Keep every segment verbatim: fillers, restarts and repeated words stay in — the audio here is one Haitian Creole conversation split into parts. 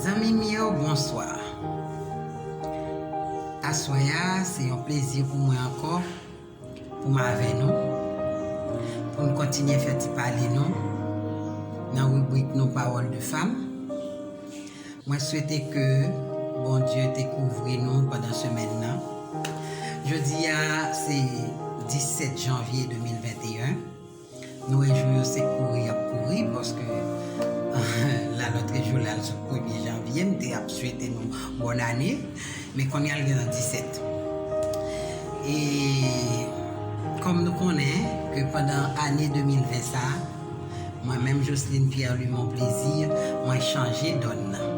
Zanmi m yo, bonswa. Aswè a, se yon plezi pou mwen ankò pou m avè nou, pou n kontinye fè ti pale nou nan ribrik nou Pawòl de Fam. Mwen swete ke Bondye te kouvri nou pandan semèn nan. Jodi a, se disèt janvye de mil venteyen. Nou wè jou yo se kouri y ap kouri, paske lalòtrejou la, sou premye janvye, m te ap swete nou bòn ane, men kounye a l gentan disèt. E kòm nou konnen ke pandan ane de mil ven sa a, mwen menm Jocelyne Pierre Louis Monplaisir, mwen chanje dòn nan.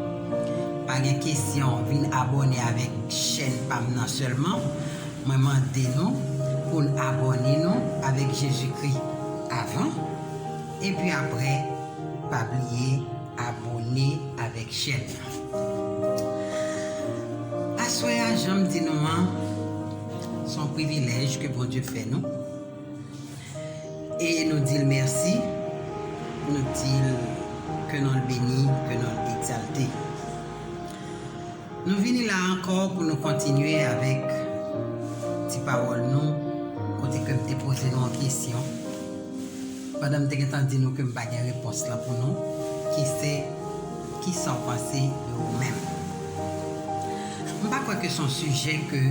Pa gen kesyon vin abòne avèk chèn pa m nan sèlman, mwen mande nou pou n abòne nou avèk Jezikri avan, epi apre, pa bliye abòne avèk chèn nan. Aswè a, jan m di nou an, se yon privilèj ke Bondye fè nou. E nou di l mèsi, nou di l ke non l beni, ke non l egzalte. Nou vini la ankò pou nou kontinye avèk ti pawòl nou, kote ke m te poze nou yon kesyon. Pandan m te gentan di nou ke m pa gen repons lan pou nou, ki se, kisa w panse de ou menm? M pa kwè ke se yon sijè ke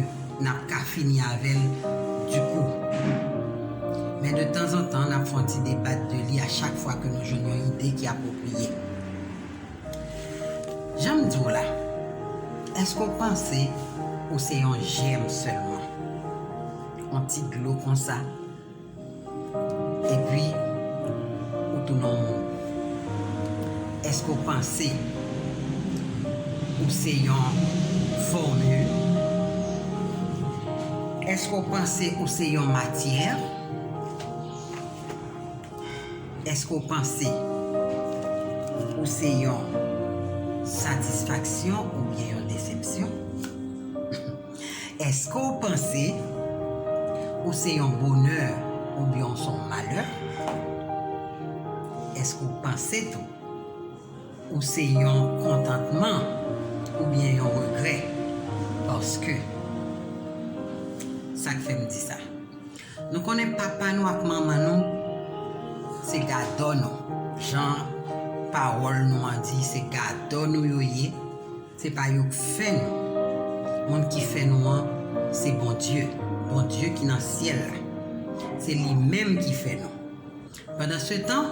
n ap ka fini avè l dikou. Men de tanzantan, n ap fè yon ti debat de li a chak fwa ke nou jwenn yon ide ki apwopriye. Jan m di w la, èske w panse ou se yon jèm sèlman? Yon ti dlo konsa, epi ou tounen yon moun. Èske w panse ou se yon fòmil? Èske w panse ou se yon matyè? Èske w panse ou se yon satisfaksyon oubyen yon desepsyon? Èske w panse ou se yon bonè oubyen w se yon malè? Èske w panse tou ou se yon kontantman oubyen yon regrè? Paske, sa k fè m di sa? Nou konnen papa nou ak manman nou, se gadò nou. Jan pawòl nou an di, se gadò nou yo ye. Se pa yo k fè nou. Moun ki fè nou an, se Bondye. Bondye ki nan syèl la. Se li menm ki fè nou. Pandansetan,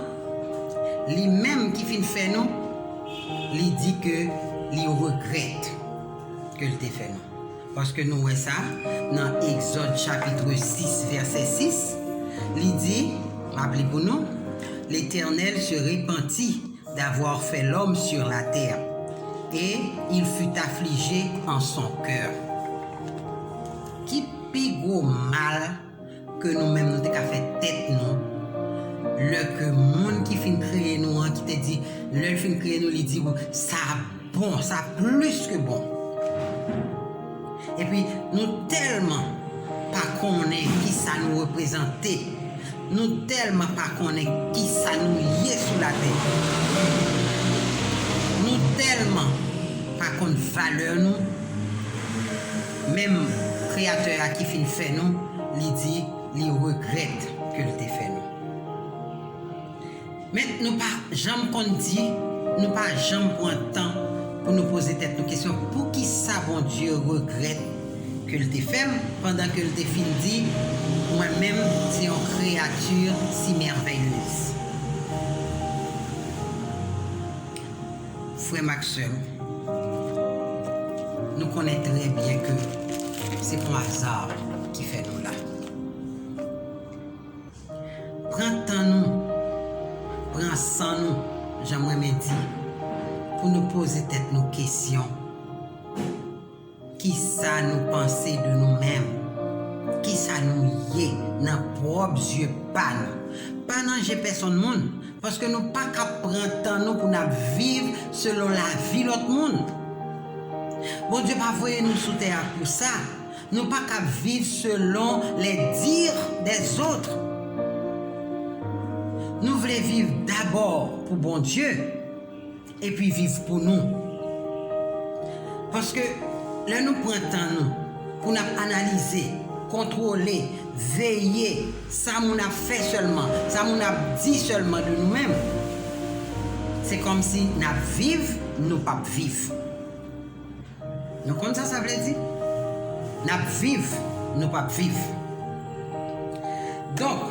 li menm ki fin fè nou, li di ke li regrèt ke l te fè nou. Paske nou wè sa nan Egzòd chapit sis, vèsè sis, li di, m ap li pou nou, L'Éternel se repentit d'avoir fait l'homme sur la terre, et il fut affligé en son cœur. Ki pi gwo mal ke nou menm nou te ka fè tèt nou, lè ke moun ki fin kreye nou an, ki te di, lè l fin kreye nou, li di, sa bon, sa plis ke bon. Epi, nou tèlman pa konnen kisa nou reprezante, nou tèlman pa konnen kisa nou ye sou latè, nou tèlman pa konn valè nou, menm Kreyatè a ki fin fè nou, li di li regrèt ke l te fè nou. Men nou pa janm konn di, nou pa janm pran tan pou nou poze tèt nou kesyon, poukisa Bondye regrèt ke l te fè m, pandan ke l te fin di, mwen menm, se yon créature si merveilleuse. Frè m ak sè m, nou konnen trè byen ke se pa yon aza ki fè nou la. Pran tan nou, pran san nou, jan m renmen di, pou nou poze tèt nou kesyon. Kisa nou panse de nou menm? Kisa nou ye nan pwòp zye pa nou? Pa nan je pèsonn moun, paske nou pa ka pran tan nou pou n ap viv selon lavi lòt moun. Bondye pa voye nou sou tè a pou sa. Nou pa ka viv selon les dires des autres. Nou vle viv dabò pou Bondye, epi viv pou nou. Paske lè nou pran tan nou pou n ap analize, kontwole, veye sa moun ap fè sèlman, sa moun ap di sèlman de nou menm, se kòmsi n ap viv, nou p ap viv. Nou konn sa sa vle di? N ap viv, nou p ap viv. Donk,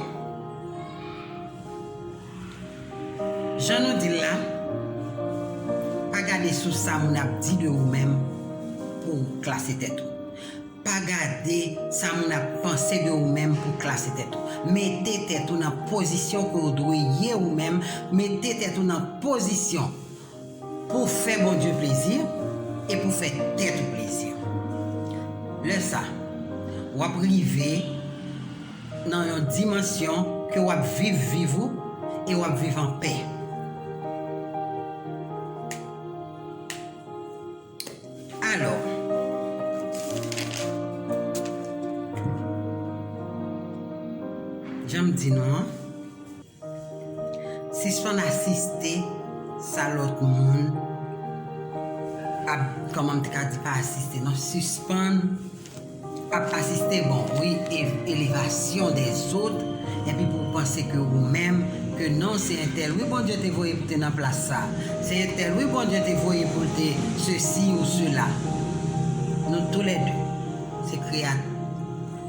jan nou di l la, pa gade sou sa moun ap di de ou menm pou w klase tèt ou. Pa gade sa moun ap panse de ou menm pou w klase tèt ou. Mete tèt ou nan pozisyon ke w dwe ye ou menm. Mete tèt ou nan pozisyon pou w fè Bondye plezi e pou w fè tèt ou plezi. Lè sa, w ap rive nan yon dimansyon ke w ap viv viv ou e w ap viv anpè. Alò, jan m di nou an, sispann asiste sa lòt moun ap, kòman m te ka di pa asiste, non, sispann ap asiste, bon, wi, ev-, elevasyon dèzòt, epi pou w panse ke ou menm, ke non, se entèl, wi, Bondye te voye pou te nan plas sa. Se entèl, wi, Bondye te voye pou l te sesi ou sela. Nou toulède, se kreya-,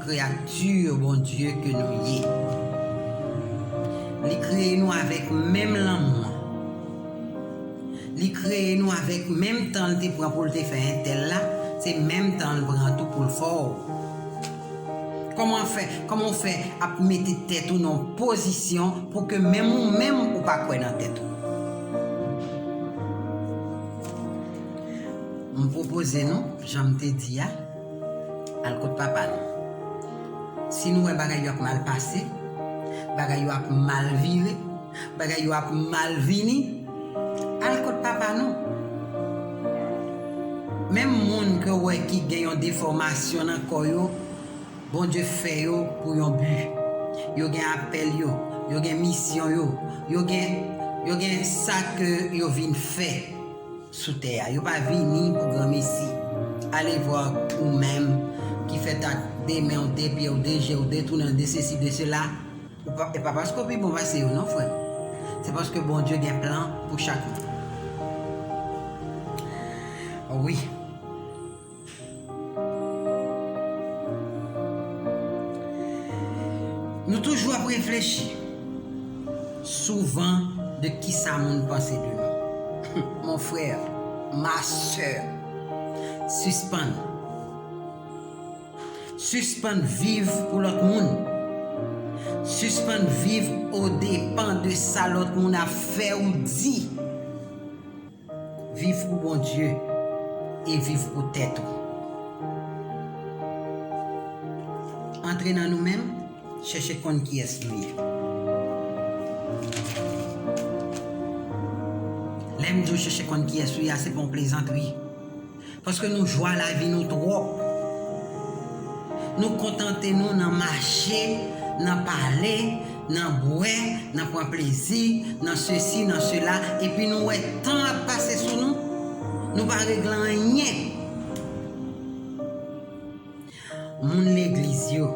kreyati Bondye ke nou ye. Li kreye nou avèk menm lanmou an. Li kreye nou avèk menm tan l te pran pou l te fè entèl la, se menm tan l pran tou pou l fè w. Kòman w fè, kòman w fè ap mete tèt ou nan yon pozisyon pou ke menm ou menm ou pa kwè nan tèt ou? M pwopoze nou, jan m te di a, al kot Papa nou. Si nou wè bagay yo ap mal pase, bagay yo ap mal vire, bagay yo ap mal vini, al kot Papa nou. Menm moun ke w wè ki gen yon defòmasyon nan kò yo, Bondye fè yo pou yon bi. Yo gen apèl yo, yo gen misyon yo, yo gen, yo gen sa ke yo vin fè sou tè a. Yo pa vini pou granmesi. Ale vwa ou menm ki fèt ak de men w, de pye w, de je w, de tou nan, de sesi, de sela. Ou pa, e pa paske w pi bon pase yo non, frè. Se paske Bondye gen plan pou chak moun. Wi. Nou toujou ap reflechi souvan de kisa moun panse de nou. Mon frè, ma sè, sispann. Sispann viv pou lòt moun. Sispann viv odepan de sa lòt moun ap fè ou di. Viv pou Bondye e viv pou tèt ou. Antre nan nou menm, chèche konn kiyès nou ye. Lè m di w chèche konn kiyès ou ye a, se pa yon plezantri. Paske nou jwa lavi nou twòp. Nou kontante nou nan mache, nan pale, nan bwè, nan pran plezi, nan sesi, nan sela, epi nou wè tan ap pase sou nou, nou pa regle anyen. Moun legliz yo,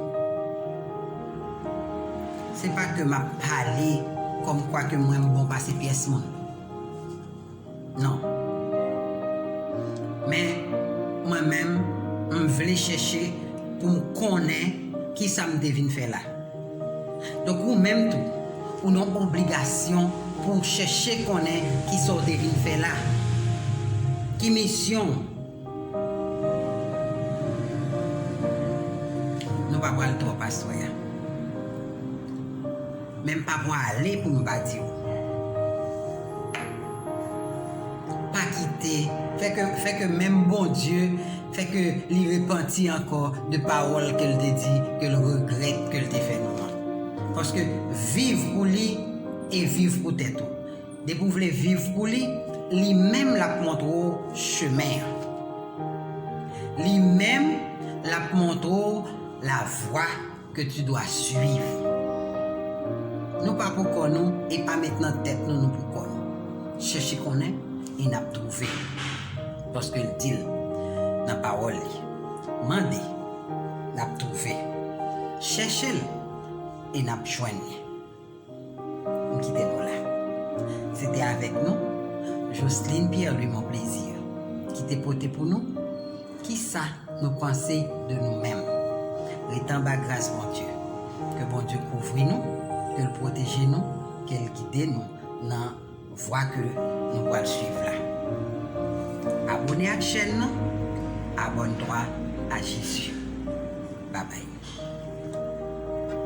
se pa ke m ap pale kòmkwa ke mwen m bon pase pyès moun. Non. Men, mwen menm, m vle chèche pou m konnen kisa m te vin fè la. Donk, ou menm tou, ou nan obligasyon pou w chèche konnen kisa w te vin fè la. Ki misyon w? Nou pa pral twòp aswè a. Men m pa pwale pou m pa di w. Pa kite, fè ke, fè ke menm Bondye, fè ke li repanti ankò de pawòl ke l te di, ke l regrèt ke l te fè nou an. Paske viv pou li e viv pou tèt ou. Depi w vle viv pou li, li menm l ap montre w chemen an. Li menm l ap montre w lavwa que tu dois suivre. Nou pa pou kò nou e pa met nan tèt nou nou pou kò nou. Chèche konnen e n ap twouve. Paske l di l, nan pawòl li. Mande, n ap twouve. Chèche l, e n ap jwenn li. M kite nou la. Se te avèk nou, Jocelyn Pierre Louis Mon Plaisir, ki te pote pou nou Kisa nou panse de nou menm. Rete anba gras Bondye. Ke Bondye kouvri nou, ke l pwoteje nou, ke l gide nou nan vwa ke nou pral swiv la. Abone ak chèn nan, abonne-toi à Jésus. Babay.